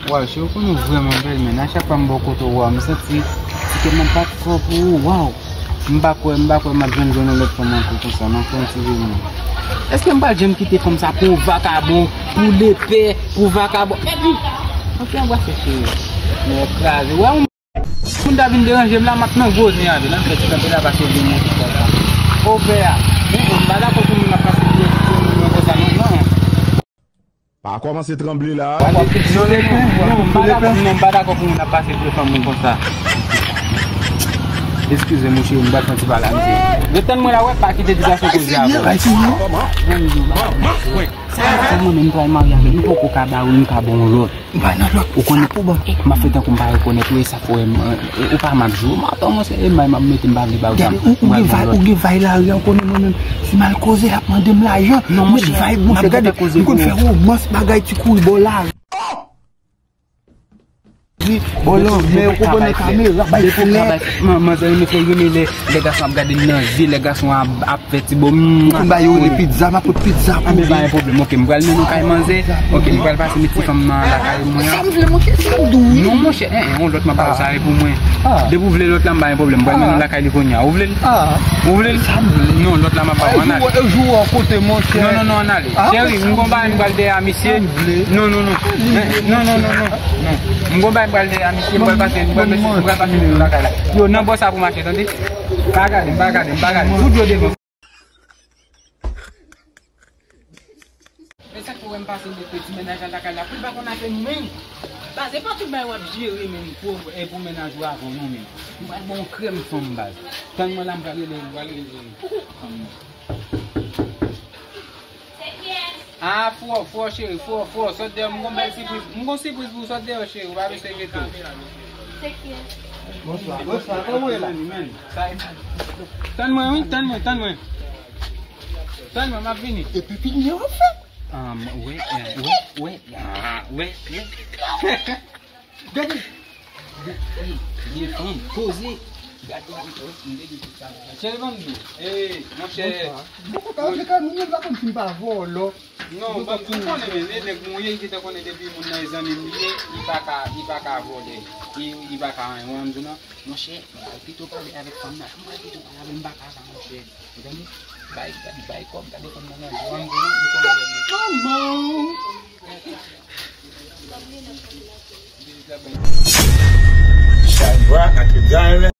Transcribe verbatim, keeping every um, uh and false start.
Waw, cheri, ou konnen w vrèman bèl, men a chak fwa m bò kote w, waw, m santi ti kè m ap bat fò pou ou, waw. M pa kwè, m pa kwè m ap janm jwenn yon lòt fanm ankò konsa, nan fè yon ti vini. Èske m pral janm kite fanm sa pou yon vakabon, pou lepè, pou vakabon? Epi, anfè anbrase cheri. Mwen kraze. Wè, yon moun ta vin deranje m la, m ap nan gwo zen avè l, nan fè ti kanpe la, pase vin monte kò la. O pè a, m pa dakò pou moun ap pase vin monte kò sa, non, non. Pa kòmanse tranble la. Non, non, non, m pa dakò, non, m pa dakò pou moun ap pase vye fanm mwen konsa. Eskize m, cheri, m pral fè yon ti pale a misye. Ret tann mwen la, wè, pa kite distraksyon koze avè w. Sa, sa mwen menm pral marye avè l, m poko ka ba ou, m ka ba w lòt. M pa nan lòt. Ou konnen pou ban. M ap fè tankou m pa rekonèt ou, e sa fè w, e, ou pa m ap jwe. M ap kòmanse, e may m ap mete, m pa vle ba ou sa. Gade, ou, ou gen vay, ou gen vay lari an, konnen mwen menm. Si m al koze, l ap mande m lajan. Non, monchè, m ap gade, m konn fè romans, bagay ti kouri bò lari. Bò lanmè, ou konprann nan kamera, bay flè. Manzè renmen fè renmen lè, lè gason ap gade l nan zye, lè gason ap, ap fè ti bo. M konn ba yo rele pizza, m ap pot pizza pou li. Anben, pa gen pwoblèm, oke, m pral mennen w kay manzè. Oke, m pral pase met ti fanm nan lakay mwen an. Sa m vle, monchè, sa m di w wi. Non, monchè, en, en, yon lòt m ap ba w, sa e pou mwen. Depi w vle lòt la, m pa gen pwoblèm. M pral mennen w lakay li kounye a. Ou vle l? Ou vle l? Sa m vle. Non, lòt la, m ap ba w, ann ale. Jou, jou an kote, monchè. Non, non, non, ann ale. Cheri, m gon bagay m pral dèyè a misye. Non, non, non. Non, non, non, non, non. M gon bagay m pral dèyè a misye, m pral pase, m pral pase, m pral pase lakay la. Yo, nan bò sa pou mache, tande? Pa gade m, pa gade m, pa gade m. Fout yo devan. E sa k fè w wè m pase mete ti mennaj la lakay la, pou l pa konn afè nou menm. Baz, e pa tout bagay w ap jere menm pou, e pou mennaj ou avè w non menm. M pral ba w yon krèm fanm baz. Tann mwen la, m pral rele, m pral rele fanm nan. Ah, fò, fò, cheri, fò, fò. Sòt deyò, m gon bèl sipriz. M gon sipriz pou ou, sòt deyò, cheri. Ou pa bezwen enkyete w. Bonswa, bonswa, kòman w ye la? Tann mwen, wi, tann mwen, tann mwen. Tann mwen, m ap vini. E pepinye w ap fè? Ah, m, wi, eh, wi, wi, ah, wi, wi. Gade. Ey, vye fanm, poze. Gade, gade, gade, gade, gade. Cheri, ban m di w. Ey, monchè. Bonswa. Bonswa, Kaka, nou menm pa konn si m pa vòlò. Non, ban m di w, konnen men, men nèg mwen ye, li gentan konnen depi moun nan e zanmi m li ye, li pa ka, li pa ka vòlè. Li, li pa ka anyen, ou wè m di w non. Monchè, m pral pito pale avèk fanm nan. M pral pito pale avè l, m pa ka sa, monchè. Ou tande? Bay, gade, bay kòb, gade fanm nan nan je, ou wè m di w non, m konnen avèk mwen. Manman! Chalbra ak Diamond.